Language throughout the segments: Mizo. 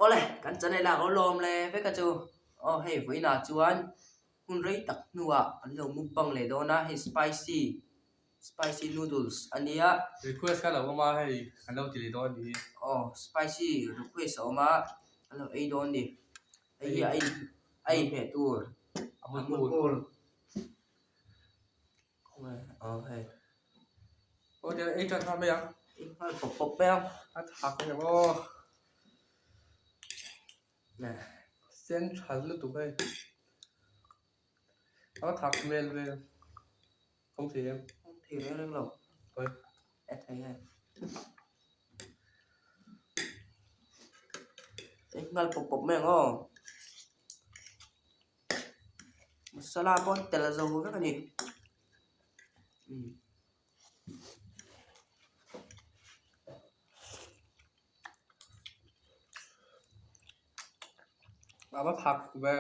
Awle, kan channel ah ka lo lawm le vek a chu. Aw hei vawiinah chuan hun rei tak hnuah kan lo mukbang leh dawn a, hei spicy spicy noodles a nia. Request kha a lo awm a hei kan lo ti leh dawn a nih hi. Aw spicy request a awm a, kan lo ei dawn a ni. Hei hi a in a inhmeh tur a mutmul. Aw hei. Aw tiang ei tan nghal mai ang. Ei nghal pawp pawp mai ang. A thak mai ang aw. Sen tha lutuk hei. A thak hmel vel. Kawng thei em? Kawng thei reng reng lo. Oi. E thei hei. Ei nghal pawp pawp mai ang aw. Masala pawh an tel zo vek a ni. A va thak ve.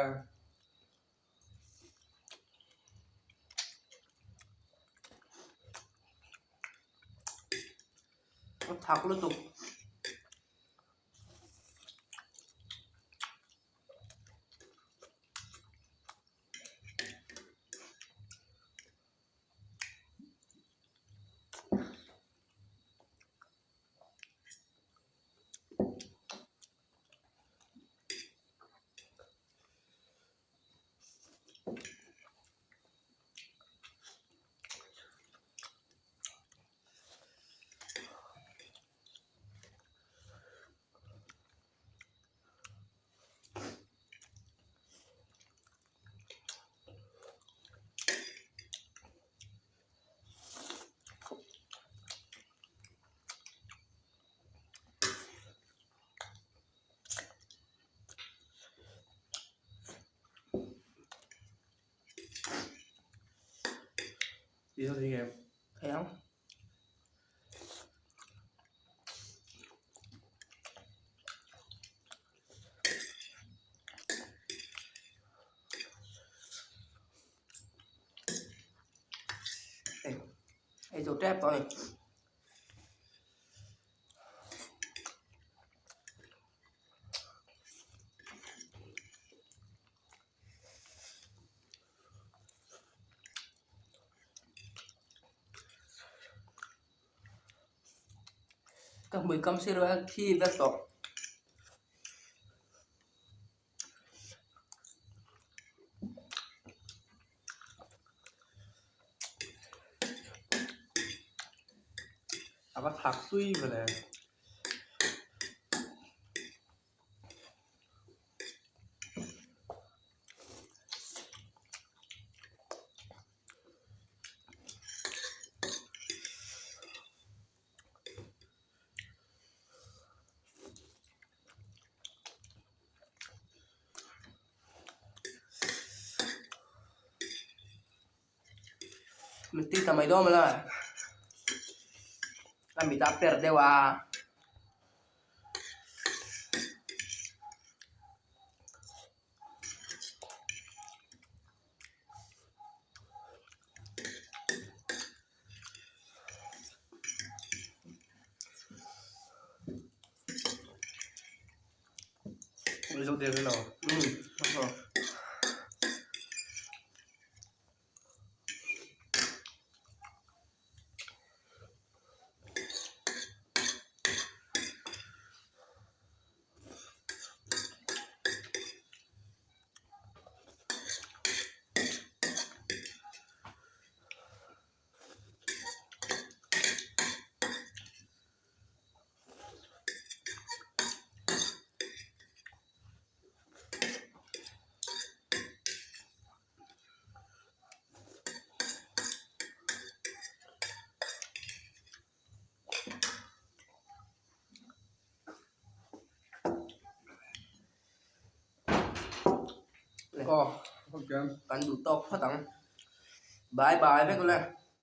A thak lutuk. I zo thei ngem? Thei ang. Ei zo tep tawh a ni. Ka hmui kam sir a thi vek tawh. A va thak tui vele. Mittui ta mai dawn la a mit a per deuh a. Kan duh tawk phawt ang. Bye bye vek ule.